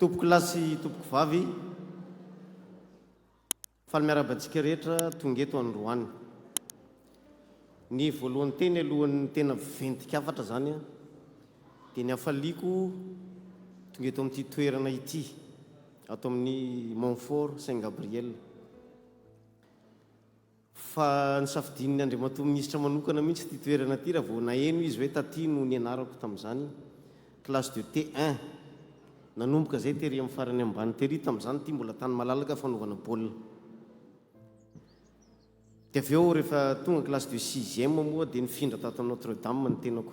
Tompoko lahy sy tompoko vavy, faly miarahaba antsika rehetra tonga eto androany. Ny voalohany teny alohan'ny tena ventin-kafatra izany dia ny hafaliako tonga eto amin'ity toerana ity, ato amin'ny Montfort Saint Gabriel. Fa nisafidian'ny Andriamatoa Minisitra manokana mihitsy ity toerana ity raha vao naheno izy hoe taty no nianarako tamin'izany, classe de T1. Nanomboka izay tery amin'ny farany ambany tery tamin'izany ity mbola tany malalaka fanaovana baolina. Dia avy eo rehefa tonga classe de sixième moa dia nifindra tato Notre Dame ny tenako.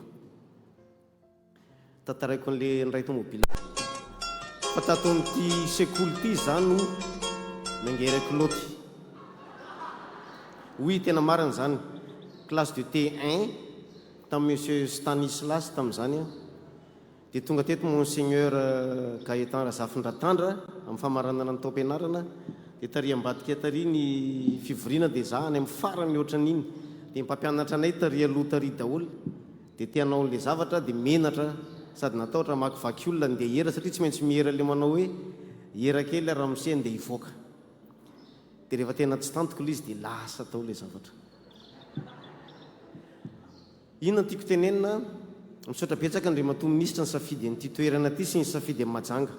Tantaraiko an'le niray tomobile fa tato amin'ity sekoly ity za no nangera kilaoty. Oui tena marina izany, classe de T1 tamin'i monsieur Stanislas tamin'izany aho dia tonga teto monseigneur Gaëtan Razafindratandra amin'ny famaranana ny taom-pianarana dia tary ambadika tary ny fivoriana dia za any amin'ny farany ohatran'iny dia ny mpampianatra anay tary aloha tary daholo. Dia te hanao an'ilay zavatra dia menatra sady natahotra hamakivaky olona andeha hiera satria tsy maintsy miera ilay manao hoe hiera kely ramose andeha hivoaka. Dia rehefa tena tsy tantiko ilay izy dia lasa tao ilay zavatra. Inona no tiako tenenina? Misaotra betsaka Andriamatoa Minisitra nisafidy an'ity toerana ity sy nisafidy an'i Mahajanga.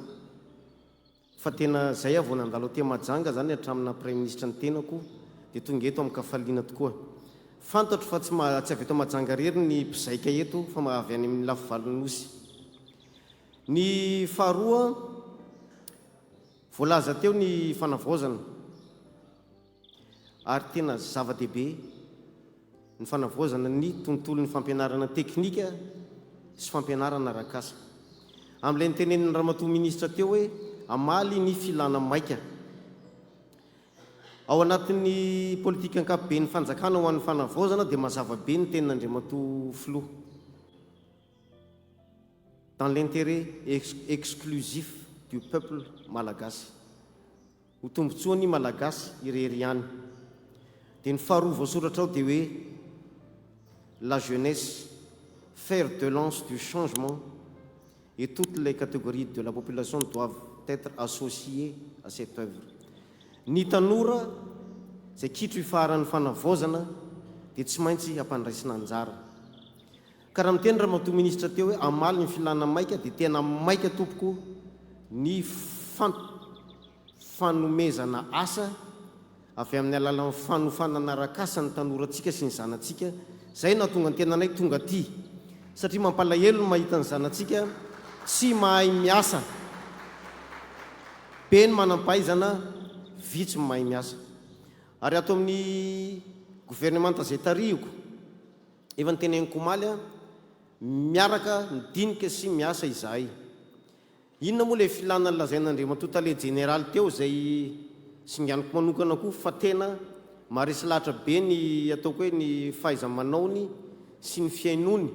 Fa tena zay aho vao nandalo aty Mahajanga zany hatramin'ny naha Praiminisitra ny tenako dia tonga eto amin-kafaliana tokoa. Fantatro fa tsy tsy avy eto Mahajanga irery ny mpizaika eto fa avy any amin'ny lafivalon'ny Nosy. Ny faharoa, voalaza teo ny fanavaozana. Ary tena zava-dehibe ny fanavaozana ny tontolon'ny fampianarana teknika sy fampianarana arak'asa. Amin'ilay notenenin'ny Ramatoa Minisitra teo hoe hamaly ny filàna maika. Ao anatin'ny politika ankapoben'ny fanjakana ho an'ny fanavaozana dia mazava be ny tenin'Andriamatoa Filoha. Dans l'intérêt exclusif du peuple malagasy. Ho tombotsoa ny Malagasy irery ihany. Dia ny faharoa voasoratra ao dia hoe La jeunesse, fer de lance du changement et toutes les catégories de la population doivent être associées à cette œuvre. Ny tanora izay kitro ifaharan'ny fanavaozana dia tsy maintsy ampandraisina anjara. Ka raha miteny Ramatoa Minisitra teo hoe hamaly ny filàna maika dia tena maika tompoko ny fanomezana asa avy amin'ny alalan'ny fanofanana arak'asa ny tanorantsika sy ny zanatsika, izay no nahatonga ny tenanay tonga aty satria mampalahelo ny mahita ny zanatsika tsy mahay miasa, be ny manam-pahaizana, vitsy ny mahay miasa. Ary ato amin'ny governemanta izay tarihiko, Efa noteneniko omaly an, miaraka midinika sy miasa izahay. Inona moa ilay filàna nolazain'Andriamatoa Tale Jeneraly teo izay singaniko manokana koa fa tena maharesy lahatra be ny ataoko hoe ny fahaiza-manaony sy ny fihainoany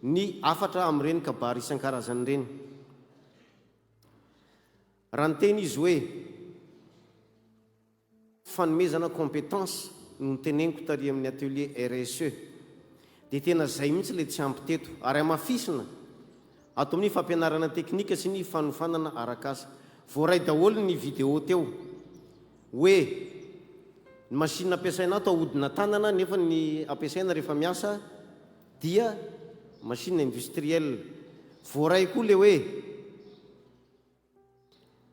ny hafatra amin'ireny kabary isan-karazany ireny. Raha niteny izy hoe. Fanomezana compétence no noteneniko tary amin'ny atelier RSE. Dia tena zay mihitsy ilay tsy ampy teto. Ary hamafisina ato amin'ny fampianarana teknika sy ny fanofanana arak'asa. Voaray daholo ny vidéo teo. Hoe ny machine ampiasaina ato ahodina tanana nefa ny ampiasaina rehefa miasa dia machine industrielle. Voaray koa ilay hoe.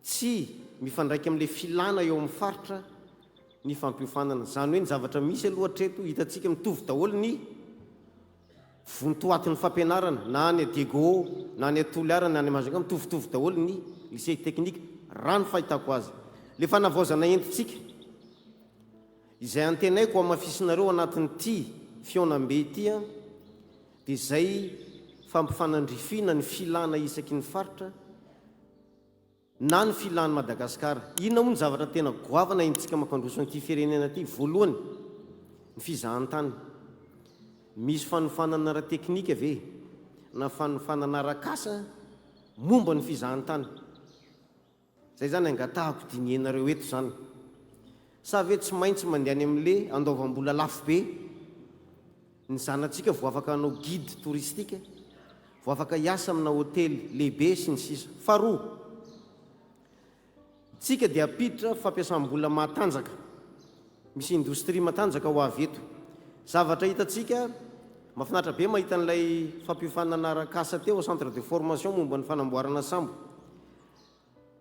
Tsy mifandraika amin'ilay filàna eo amin'ny faritra ny fampiofanana. Izany hoe ny zavatra misy aloha hatreto hitantsika mitovy daholo ny vontoatin'ny fampianarana na any Diego na any Toliara na any Majunga mitovitovy daholo ny lycée technique raha ny fahitako azy. Ilay fanavaozana entintsika izay antenaiko hamafisinareo anatin'ity fihaonambe ity dia izay fampifanandrifiana ny filàna isaky ny faritra na ny filàn'i Madagasikara. Inona moa ny zavatra tena goavana entintsika mampandroso an'ity firenena ity? Voalohany, ny fizahantany. Misy fanofanana ara-teknika ve na fanofanana arak'asa momba ny fizahantany? Zay zany angatahako dinihenareo eto zany. Sa ve tsy maintsy mandeha any amle andaovam-bola lafo be ny zanatsika vao afaka hanao guide touristique, vao afaka hiasa amina hotely lehibe sy ny sisa. Faharoa. Tsika dia hampiditra fampiasam-bola matanjaka. Misy indostria matanjaka ho avy eto. Zavatra hitantsika, mahafinaritra be mahita an'ilay fampiofanana arak'asa teo, centre de formation momba ny fanamboarana sambo.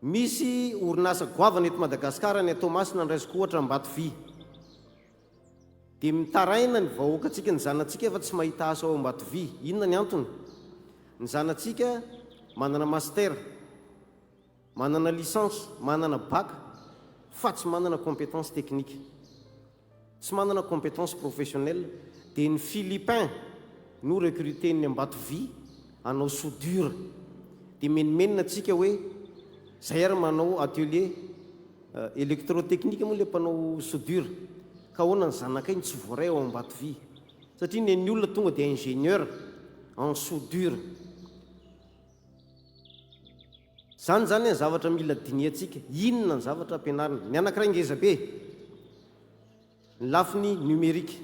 Misy orinasa goavana eto Madagasikara any Toamasina andraisiko ohatra Ambatovy. Dia mitaraina ny vahoakantsika, ny zanatsika fa tsy mahita asa ao Ambatovy. Inona ny antony? Ny zanatsika manana master, manana licence, manana bac fa tsy manana compétence technique. Tsy manana compétence professionnelle dia ny philippin no recruter-n'ny Ambatovy hanao soudure. Dia menomenona tsika hoe zay ary manao atelier électrotechnique moa le mpanao soudure ka ahoana ny zanakay no tsy voaray ao Ambatovy satria nen'ny olona tonga dia ingénieur en soudure. Zany zany ny zavatra mila dinihantsika, inona ny zavatra ampianarina. Ny anankiray ngeza be, ny lafiny numérique,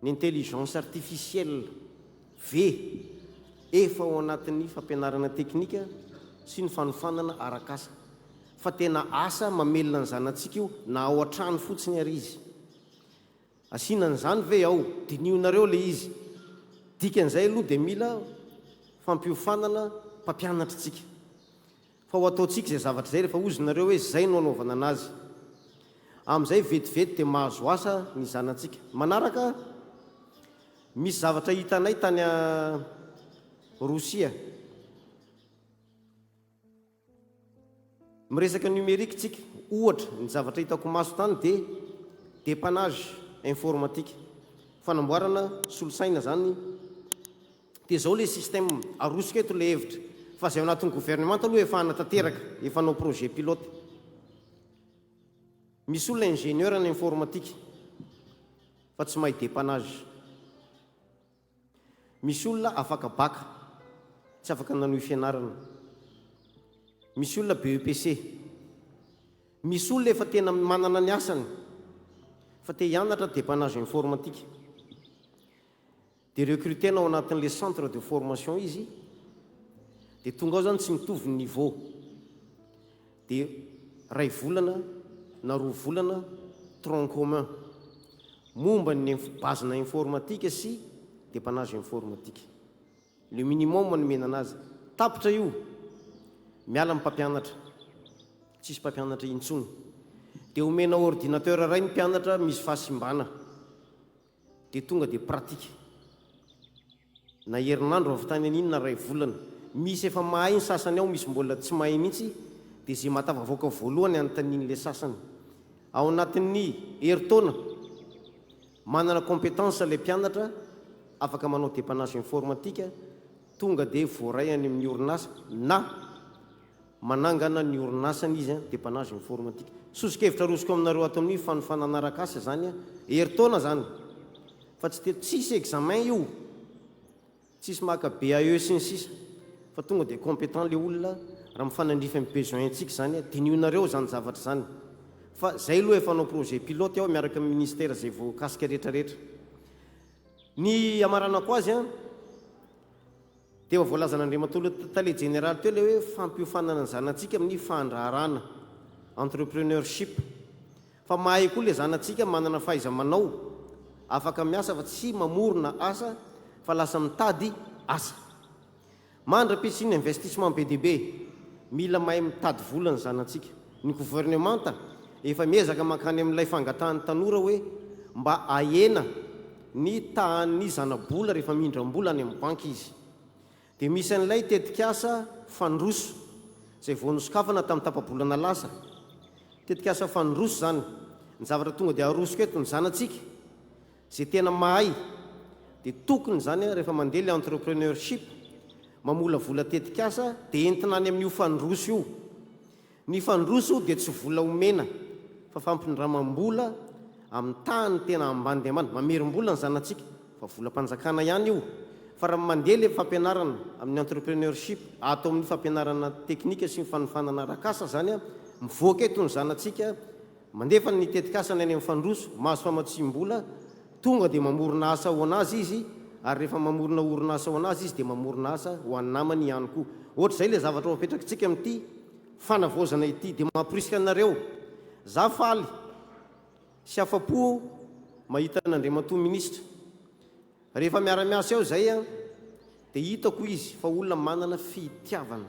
ny intelligence artificielle ve efa ao anatin'ny fampianarana teknika sy ny fanofanana arak'asa. Fa tena asa mamelona ny zanatsika io na ao an-trano fotsiny ary izy. Asiana an'izany ve ao? Dinihonareo ilay izy. Dikan'izay aloha dia mila fampiofanana mpampianatra tsika. Fa ho ataontsika izay zavatra izay rehefa hozy nareo hoe izay no anaovana anazy. Amin'izay vetivety dia mahazo asa ny zanatsika. Manaraka, misy zavatra hitanay tany Rosia. Miresaka numérique tsika, ohatra, ny zavatra hitako maso tany dia dépannage informatique, fanamboarana solosaina zany, dia zao le système, arosoko eto le hevitra, fa zay ao anatin'ny gouvernemanta aloha efa hanatanteraka, efa hanao projet pilote. Misy olona ingénieur en informatique fa tsy mahay dépannage. Misy olona afaka bac, tsy afaka nanohy fianarana. Misy olona BEPC. Misy olona efa tena manana ny asany fa te hianatra dépannage informatique. Dia recruter-na ao anatin'ilay centre de formation izy, dia tonga ao zany tsy mitovy ny niveau. Dia ray volana na roa volana tronc commun momba ny base-na informatique sy dépannage informatique. Le minimum nomena anazy. Tapitra io, miala ny mpampianatra. Tsisy mpampianatra intsony. Dia omena ordinateur iray ny mpianatra misy fahasimbana. Dia tonga dia pratique. Na herinandro avy tany an'iny na ray volana. Misy efa mahay ny sasany ao, misy mbola tsy mahay mihitsy, dia izay mahatafavoaka voalohany anontanian'ilay sasany. Ao anatin'ny herintaona, manana compétence ilay mpianatra, afaka manao dépannage informatique, tonga dia voaray any amin'ny orinasa na manangana ny orinasany izy, dépannage informatique. Soso-kevitra arosoko aminareo ato amin'ny fanofanana arak'asa izany, herintaona izany. Fa tsy dia tsisy examen io, tsisy maka BAE sy ny sisa fa tonga dia compétent le olona raha mifanandrify amin'ny besoin ntsika izany, dinihonareo izany zavatra izany fa zay aloha efa hanao projet pilote aho miaraka amin'ny ministère izay voakasika rehetra rehetra. Ny hamaranako azy an, dia efa voalazan'Andriamatoa Tale Jeneraly teo ilay hoe fampiofanana ny zanatsika amin'ny fandraharahana, entrepreneurship. Fa mahay koa le zanatsika manana fahaiza-manao, afaka miasa fa tsy mamorona asa fa lasa mitady asa. Mandra-pisian'ny investissement be dia be, mila mahay mitady vola ny zanatsika. Ny gouvernemanta efa miezaka mankany amin'ilay fangatahan'ny tanora hoe mba ahena ny tahan'ny zana-bola rehefa mindram-bola any amin'ny banky izy. Dia misy an'ilay tetikasa Fandroso izay vao nosokafana tamin'ny tapa-bolana lasa. Tetikasa Fandroso izany. Ny zavatra tonga dia arosoko eto, ny zanatsika izay tena mahay dia tokony izany rehefa mandeha ilay entrepreneurship, mamolavola tetikasa dia entina any amin'io Fandroso io. Ny fandroso dia tsy vola omena fa fampindramam-bola amin'ny tahany tena ambany dia ambany. Mamerim-bola ny zanatsika fa volam-panjakana ihany io. Fa raha mandeha ilay fampianarana amin'ny entrepreneurship ato amin'ny fampianarana teknika sy ny fanofanana arak'asa izany, mivoaka eto ny zanatsika, mandefa ny tetikasany any amin'ny fandroso, mahazo famatsiam-bola, tonga dia mamorona asa ho an'azy izy ary rehefa mamorona orinasa ho an'azy izy dia mamorona asa ho an'ny namany ihany koa. Ohatr'izay ilay zavatra ho apetrakitsika amin'ity. fanavaozana ity. Dia mamporisika anareo, za faly sy afa-po mahita an'Andriamatoa Minisitra. Rehefa miara-miasa eo izay dia hitako izy fa olona manana fitiavana.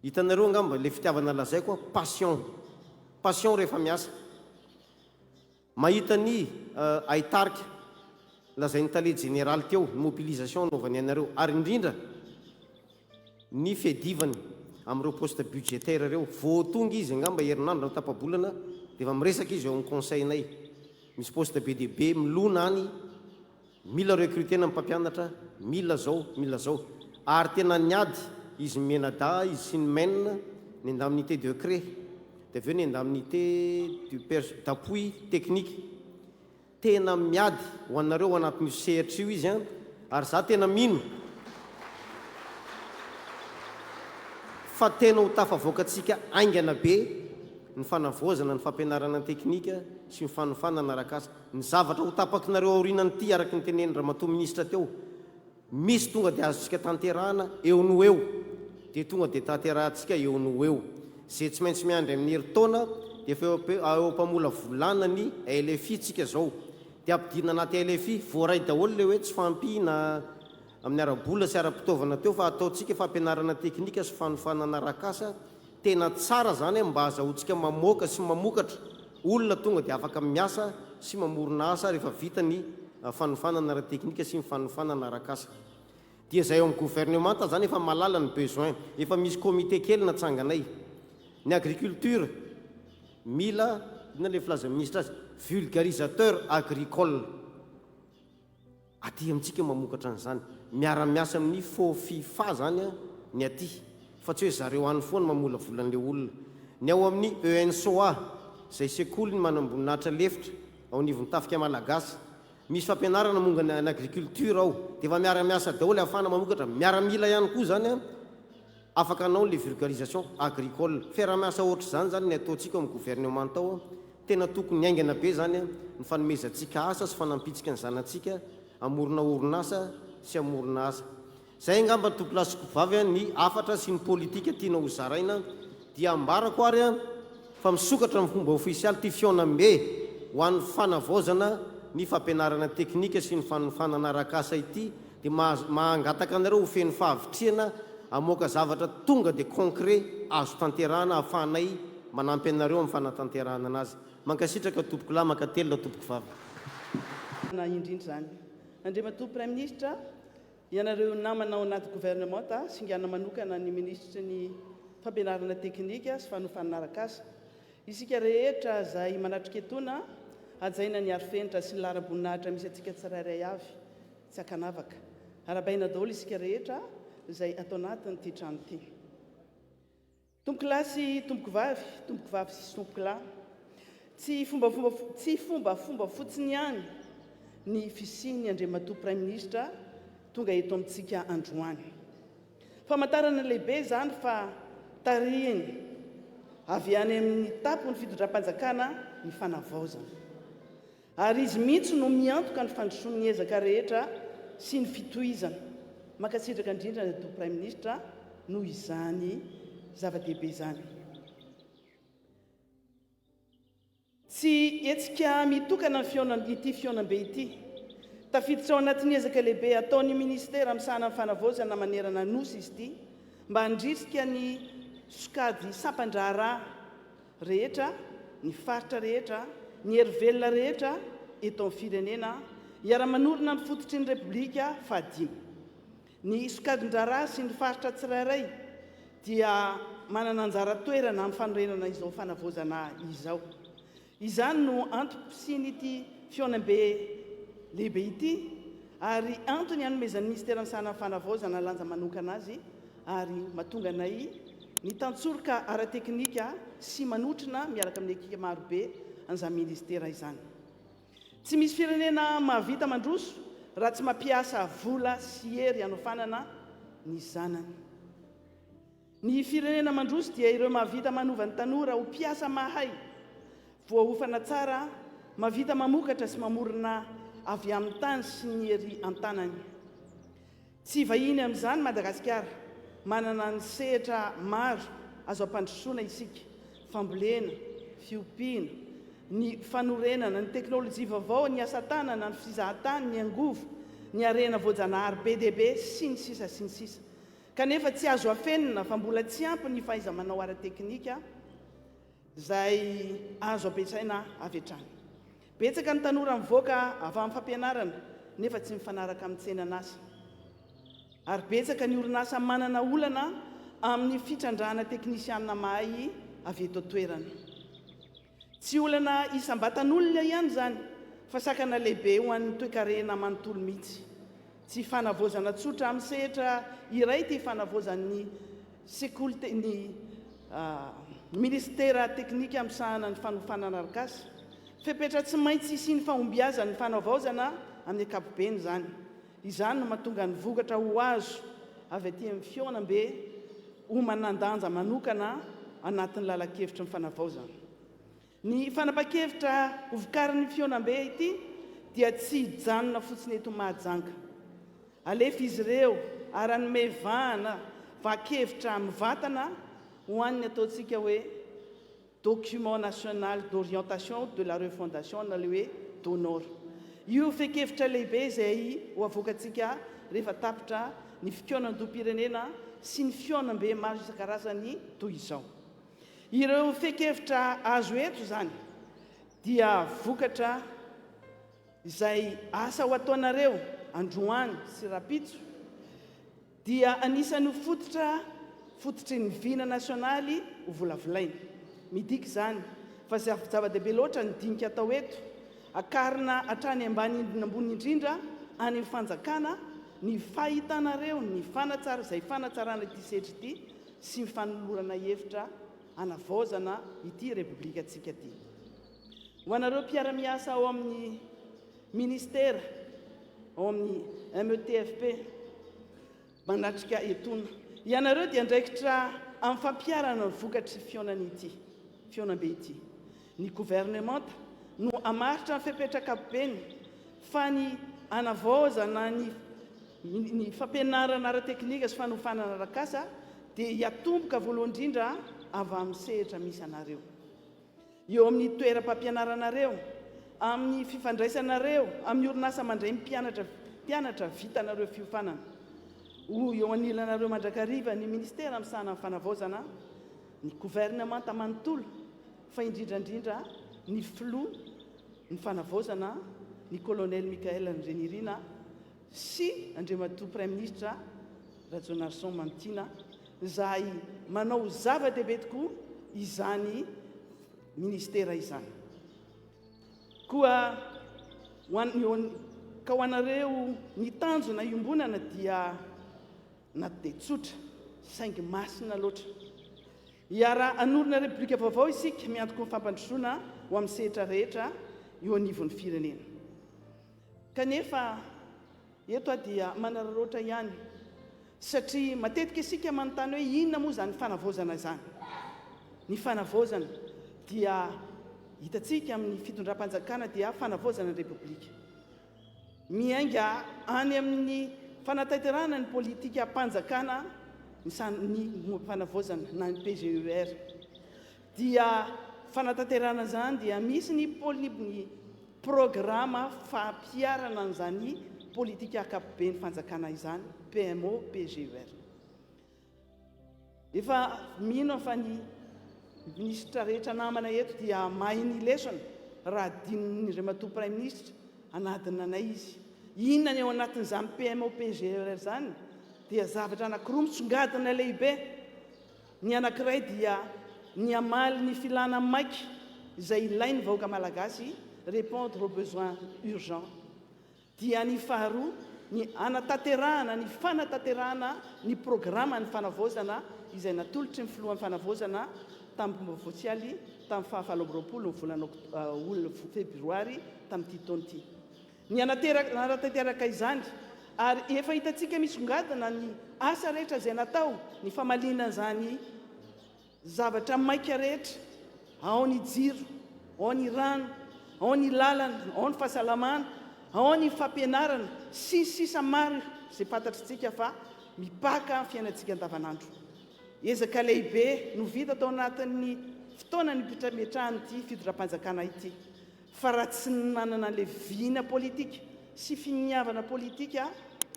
Hitanareo angamba ilay fitiavana lazaiko, passion. Passion rehefa miasa. Mahita ny haitarika lazain'ny tale jeneraly teo, ny mobilisation anaovany anareo, ary indrindra ny fiadivany amin'ireo poste budgétaire ireo. Vao tonga izy angamba herinandro na tapa-bolana dia efa miresaka izy ao amin'ny conseil-nay. Misy poste be dia be milona any, mila recruter-na ny mpampianatra, mila zao, mila zao. Ary tena niady izy mianadahy, izy sy ny men, ny indemnité de cre, dia avy eo ny indemnité du pers, d'appui technique. Tena miady ho anareo ao anatin'io sehatra io izy an, ary za tena mino fa tena ho tafavoakantsika haingana be ny fanavaozana ny fampianarana teknika sy ny fanofanana arak'asa. Ny zavatra ho tapakinareo aorianan'ity araka ny tenenin-dRamatoa Minisitra teo, misy tonga dia azontsika tanterahana eo no eo, dia tonga dia tanterahantsika eo no ho eo. Izay tsy maintsy miandry amin'ny herintaona dia efa eo am-pamolavolana ny LFI tsika izao. Dia ampidirina anaty LFI, voaray daholo ilay hoe tsy fahampiana amin'ny ara-bola sy ara-pitaovana teo fa ataontsika fampianarana teknika sy fanofanana arak'asa Tena tsara zany mba azahoantsika mamoaka sy mamokatra olona tonga dia afaka miasa sy mamorona asa rehefa vita ny fanofanana ara-teknika sy ny fanofanana arak'asa. Dia izay ao amin'ny governemanta zany efa mahalala ny besoin. Efa misy comité kely natsanganay. Ny agriculture mila, inona ilay filazan'ny ministra azy, vulgarisateur agricole. Aty amintsika mamokatra an'izany. Miara-miasa amin'ny Fofifa zany ny aty fa tsy hoe zareo any foana mamolavola an'ilay olona. Ny ao amin'ny ENSOA, izay sekoly ny manamboninahitra lefitra ao anivon'ny tafika malagasy, misy fampianarana momba ny agriculture ao. Dia efa miara-miasa daholo ahafahana mamokatra. Miaramila ihany koa zany afaka hanao ilay vulgarisation agricole. Fiaraha-miasa ohatr'izany zany ny ataontsika ao amin'ny gouvernemanta ao. Tena tokony haingana be izany ny fanomezantsika asa sy fanampiantsika ny zanatsika hamorona orinasa sy hamorona asa. Izay angamba tompolahy sy tovovavy ny hafatra sy ny politika tiana ho zaraina dia ambarako ary fa misokatra amin'ny fomba ofisialy ity fihaonambe ho an'ny fanavaozana ny fampianarana teknika sy ny fanofanana arak'asa ity dia mahangataka anareo ho feno fahavitrihana hamoaka zavatra tonga dia concret azo tanterahana ahafahanay manampy anareo amin'ny fanatanterahana anazy. Mankasitraka tompokolahy, mankatelina tompokovavy. Na indrindra izany. Andriamatoa Praiminisitra, ianareo namana ao anaty governemanta, singana manokana ny Minisitry ny Fampianarana Teknika sy Fanofanana Arak'asa. Isika rehetra izay manatrika etoana, hajaina ny arifenitra sy ny laharam-boninahitra misy antsika tsirairay avy. Tsy ankanavaka. Arahabaina daholo isika rehetra izay ato anatin'ity trano ity. Tompokolahy sy tompokovavy, tompokovavy sy tompokolahy, tsy fombafomba tsy fombafomba fotsiny ihany ny fisian'ny Andriamatoa Praiminisitra tonga eto amintsika androany. Famantarana lehibe izany fa tarihiny avy any amin'ny tampon'ny fitondram-panjakana ny fanavaozana. Ary izy mihitsy no miantoka ny fandrosoan'ny ezaka rehetra sy ny fitohizana. Mankasitraka indrindra ny Atoa Praiminisitra noho izany zava-dehibe izany. Tsy hetsika mitokana ny fihaonana ity fihaonambe ity. Tafiditra ao anatin'ny ezaka lehibe ataon'ny Minisitera misahana ny Fanavaozana manerana ny Nosy izy ity mba handrisika ny sokajy sampan-draharaha rehetra, ny faritra rehetra, ny hery velona rehetra eto amin'ny firenena hiara-manorina ny fototry ny Repoblika fahadimy. Ny sokajin-draharaha sy ny faritra tsirairay dia manana anjara toerana amin'ny fanorenana izao fanavaozana izao. Izany no antom-pisian'ity fihaonambe lehibe ity ary antony hanomezan'ny Minisitera misahana ny Fanavaozana lanja manokana azy ary mahatonga anay mitantsoroka ara-teknika sy manotrona miaraka amin'ny ekipa marobe an'izany Minisitera izany. Tsy misy firenena mahavita mandroso raha tsy mampiasa vola sy hery hanofanana ny zanany. Ny firenena mandroso dia ireo mahavita manova ny tanora ho mpiasa mahay, voaofana tsara, mahavita mamokatra sy mamorona avy amin'ny tany sy ny hery an-tanany. Tsy vahiny amin'izany Madagasikara, manana ny sehatra maro. azo ampandrosoana isika, fambolena, fiompiana, ny fanorenana, ny teknolojia vaovao, ny asa tanana, ny fizahan-tany, ny angovo, ny harena voajanahary be dia be, sy ny sisa sy ny sisa. Kanefa tsy azo afenina fa mbola tsy ampy ny fahaiza-manao ara-teknika izay azo ampiasaina avy hatrany. Betsaka ny tanora mivoaka avy amin'ny fampianarana nefa tsy mifanaraka amin'ny tsenan'asa. Ary betsaka ny orinasa manana olana amin'ny fitrandrahana teknisianina mahay avy eto an-toerana. Tsy olana isam-batan'olona ihany izany fa sakana lehibe ho an'ny toekarena manontolo mihitsy. Tsy fanavaozana tsotra amin'ny sehatra iray ity fanavaozan'ny sekoly ny minisitera teknika misahana ny fanofanana arak'asa. Fepetra tsy maintsy hisian'ny fahombiazan'ny fanavaozana amin'ny ankapobeny izany. Izany no mahatonga ny vokatra ho azo avy aty amin'ny fihaonambe ho manan-danja manokana anatin'ny lalan-kevitry ny fanavaozana. Ny fanapan-kevitra hovokarin'ny fihaonambe ity dia tsy hijanona fotsiny eto Mahajanga. Alefa izy ireo ary hanome vahana vahan-kevitra mivantana ho an'ny ataontsika hoe Document national d'orientation de la refondation na ilay hoe DONOR. Io fehin-kevitra lehibe izay ho avoakantsika rehefa tapitra ny fikaonandoham-pirenena sy ny fihaonambe maro isan-karazany toy izao. Ireo fehin-kevitra azo eto izany dia vokatra izay asa ho ataonareo androany sy rahampitso, Dia anisan'ny ho fototra fototry ny vina nasionaly ho volavolaina. Midika izany fa zava-dehibe loatra ny dinika atao eto, akarina hatrany ambany ambony indrindra any amin'ny fanjakana ny fahitanareo ny fanatsara izay fanatsarana ity sehatra ity sy ny fanolorana hevitra hanavaozana ity Repoblikantsika ity. Ho anareo mpiara-miasa ao amin'ny Ministera ao amin'ny METFP manatrika etoana. Ianareo dia andraikitra amin'ny fampiharana ny vokatry fihaonana ity fihaonambe ity. Ny governemanta no hamaritra ny fepetra ankapobeny fa ny hanavaozana ny ny fampianarana ara-teknika sy fanofanana arak'asa dia hiatomboka voalohany indrindra avy amin'ny sehatra misy anareo. Eo amin'ny toeram-pampianaranareo, amin'ny fifandraisanareo amin'ny orinasa mandray ny mpianatra mpianatra vitanareo fiofanana. Ho eo anilanareo mandrakariva ny Minisitera misahana ny Fanavaozana, ny Governemanta manontolo, fa indrindra indrindra ny Filoha ny Fanavaozana, ny Colonel Michaël Andrianirina sy Andriamatoa Praiminisitra Rajaonarison Mamitiana, izay manao zava-dehibe tokoa izany ministera izany. Koa ho an, ka ho anareo ny tanjona iombonana dia na dia tsotra saingy masina loatra. Hiara-hanorina Repoblika vaovao isika miantoka ny fampandrosoana ho amin'ny sehatra rehetra eo anivon'ny firenena. Kanefa eto aho dia manararaotra ihany satria matetika isika manontany hoe inona moa izany fanavaozana izany? Ny fanavaozana dia hitantsika amin'ny fitondram-panjakana dia fanavaozana ny Repoblika. Miainga any amin'ny fanatanterahana ny politikam-panjakana ny fanavaozana na ny PGER. Dia fanatanterahana izany dia misy ny ny programa fampiharana an'izany politika ankapoben'ny fanjakana izany, PMO, PGER. Efa mino aho fa ny minisitra rehetra namana eto dia mahay ny lesona raha adinon'ny Andriamatoa Praiminisitra hanadina anay izy. Inona ny ao anatin'izany PMO, PGER izany? Dia zavatra anankiroa misongadina lehibe. Ny anankiray dia ny hamaly ny filàna maika izay ilain'ny vahoaka malagasy, répondre aux besoins urgents. Dia ny faharoa, ny hanatanterahana ny fanatanterahana ny programan'ny fanavaozana izay natolotry ny Filohan'ny Fanavaozana tamin'ny fomba ofisialy tamin'ny faha 28 ny volana febroary tamin'ity taona ity. Ny hanatanteraka izany, ary efa hitantsika misongadina ny asa rehetra izay natao, ny famaliana izany zavatra maika rehetra, ao ny jiro, ao ny rano, ao ny lalana, ao ny fahasalamana, ao ny fampianarana, sy ny sisa maro izay fantatritsika fa mipaka amin'ny fiainantsika andavanandro. Ezaka lehibe no vita tao anatin'ny fotoana nipetrametrahan'ity fitondram-panjakana ity. Fa raha tsy nanana an'ilay vina politika sy finiavana politika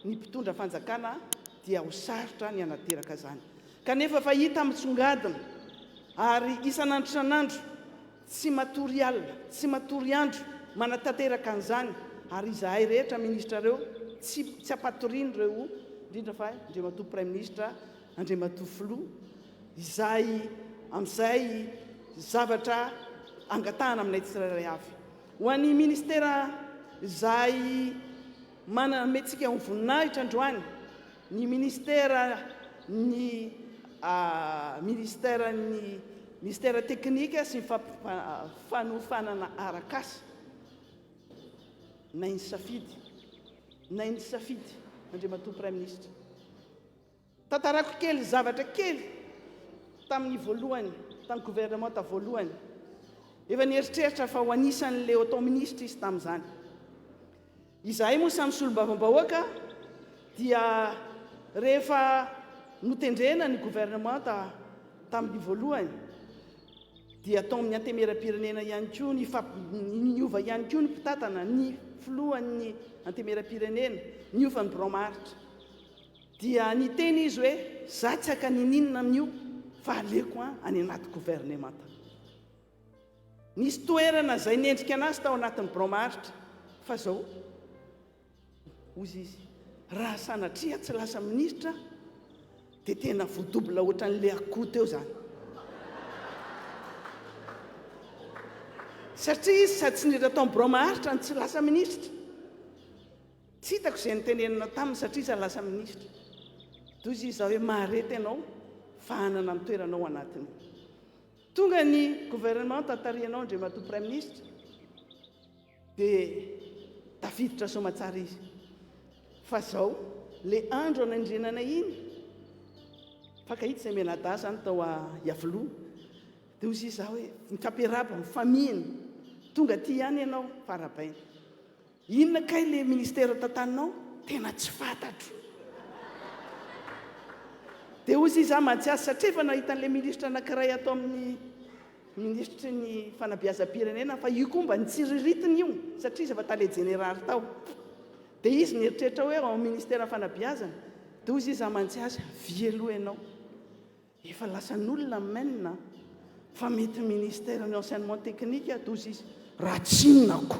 ny mpitondra fanjakana dia ho sarotra ny hanateraka izany. Kanefa efa hita misongadina ary isan'andro isan'andro tsy matory alina, tsy matory andro manatanteraka an'izany ary izahay rehetra minisitra ireo tsy tsy ampatoriana ireo indrindra fa Andriamatoa Praiminisitra, Andriamatoa Filoha izay amin'izay zavatra angatahana aminay tsirairay avy. Ho an'ny ministera izay manome antsika ho voninahitra androany, ny ministera ny ministeran'ny ministera teknika sy ny fanofanana arak'asa, nay ny safidy, nay ny safidy, Andriamatoa Praiminisitra. Tantarako kely zavatra kely tamin'ny voalohany, tamin'ny governemanta voalohany. Efa nieritreritra fa ho anisan'ilay ho atao minisitra izy tamin'izany. Izahay moa samy solombavambahoaka dia rehefa notendrena ny governemanta tamin'ny voalohany dia tao amin'ny antemieram-pirenena ihany koa ny niova ihany koa ny mpitantana, ny filohan'ny antemieram-pirenena, niova ny birao maharitra. Dia niteny izy hoe, za tsy haka ninininona amin'io fa aleko any anaty governemanta. Nisy toerana izay nendrika anazy tao anatin'ny birao maharitra. Fa zao, hozy izy, raha sanatria tsy lasa minisitra dia tena voadouble ohatran'ilay akoho teo zany. Satria izy sady tsy niditra tao amin'ny birao maharitra no tsy lasa minisitra. Tsy hitako izay notenenina taminy satria iza lasa minisitra. Toy izy izaho hoe mahareta ianao fa hanana ny toeranao anatiny. Tonga ny gouvernement tantarihanao Andriamatoa Praiminisitra dia tafiditra soamatsara izy. Fa zao le andro anandrenana iny fankahita izay mianadahy zany tao Iavoloha dia hoy izy izaho hoe mifampiarahaba mifamihina tonga aty ihany ianao farabaina. Inona kay le ministère tantaninao? Tena tsy fantatro. Dia hozy izy, aho mantsy azy satria efa nahita an'ilay ministra anankiray ato amin'ny minisitry ny fanabeazam-pirenena fa io koa mba nitsiriritina io satria izy efa tale jeneraly tao. Dia izy nieritreritra hoe ao amin'ny ministeran'ny fanabeazana. Dia hozy izy, aho mantsy azy, avia aloha ianao. Efa lasan'olona ny men a! Fa mety ministère ny enseignement technique ato ozy izy raha tsy inona ko!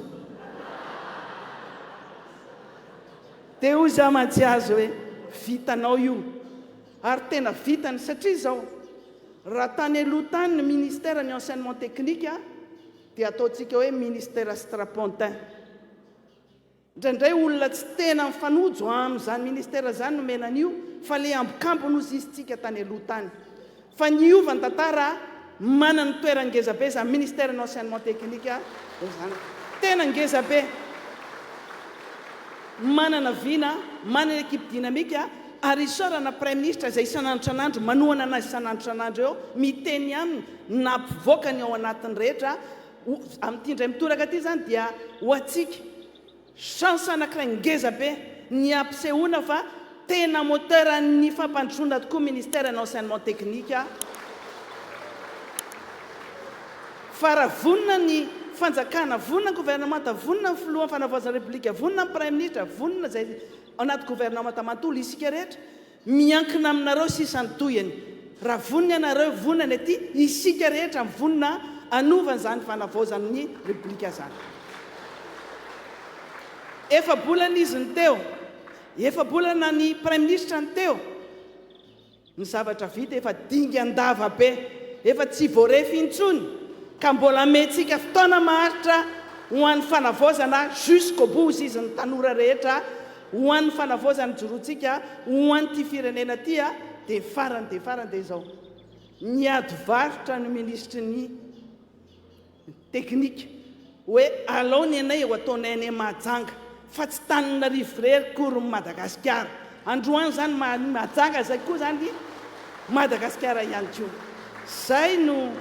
Dia hoy za mantsy azy hoe vitanao io ary tena vitany satria izao raha tany aloha tany ny ministère ny enseignement technique dia ataontsika hoe ministère strapontin. Indraindray olona tsy tena mifanojo amin'izany ministera izany no omena an'io fa le ambokambony ozy izy tsika tany aloha tany. Fa niova ny tantara manana ny toerany ngeza be izany ministère ny enseignement technique izany. Tena ngeza be. Manana vina, manana équipe dynamique ary isaorana Praiminisitra izay isan'andro isan'andro manohana anazy isan'andro isan'andro eo, miteny aminy, nampivoaka ny ao anatiny rehetra. Ho, amin'ity indray mitoraka ity izany dia ho antsika chance anankiray ngeza be ny hampisehoana fa tena moteur an'ny fampandrosoana tokoa ministère ny enseignement technique fa raha vonona ny fanjakana, vonona ny gouvernemanta, vonona ny filohan'ny fanavaozana repoblika, vonona ny praiminisitra, vonona izay ao anaty gouvernemanta manontolo isika rehetra Miankina aminareo sisa ny tohiny. Raha vonona ianareo, vonona ny aty, isika rehetra mivonona hanova an'izany fanavaozan'ny Repoblika izany. Efa-bolana izy no teo, efa-bolana ny Praiminisitra no teo. Ny zavatra vita efa dingan-dava be, efa tsy voarefy intsony, ka mbola amentsika fotoana maharitra ho an'ny fanavaozana jusqu'au bout, hoy izy ny tanora rehetra Ho an'ny fanavaozana ijoroantsika, ho an'ity firenena ity a, dia farany dia farany dia izao, niady varotra ny minisitry ny teknika hoe alao ny anay ho ataonay any Mahajanga fa tsy Taninarivo irery kory ny Madagasikara. Androany izany Mahajanga izay koa izany Madagasikara ihany koa. Izay no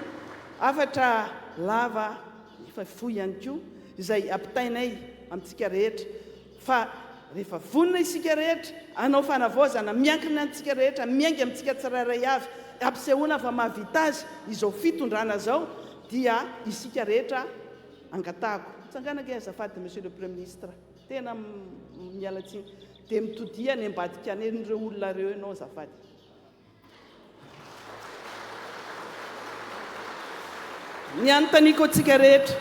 hafatra lava nefa fohy ihany koa izay ampitainay amintsika rehetra. Fa. rehefa vonona isika rehetra hanao fanavaozana miankina antsika rehetra, miainga amintsika tsirairay avy, hampisehoana fa mahavita azy izao fitondrana izao dia isika rehetra angatahako. Mitsangàna ange azafady Monsieur le Premier Ministre, tena miala tsiny. Dia mitodiha any ambadika any ireo olona ireo ianao azafady. Ny anontaniako antsika rehetra,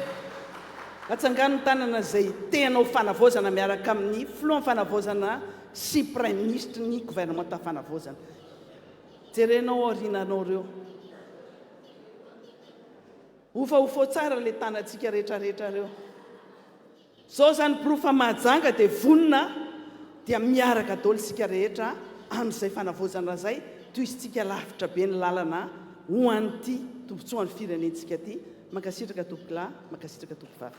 atsangano ny tanana izay te hanao fanavaozana miaraka amin'ny filohan'ny fanavaozana sy praiminisitry ny governemanta fanavaozana. Jerenao aoriananao ireo. Hofahofao tsara ilay tanantsika rehetra rehetra ireo. Zao zany porofo fa Mahajanga dia vonona dia miaraka daholo isika rehetra amin'izay fanavaozana izay, tohizintsika lavitra be ny lalana ho an'ity tombotsoan'ny firenentsika ity. Mankasitraka tompokolahy, mankasitraka tompokovavy.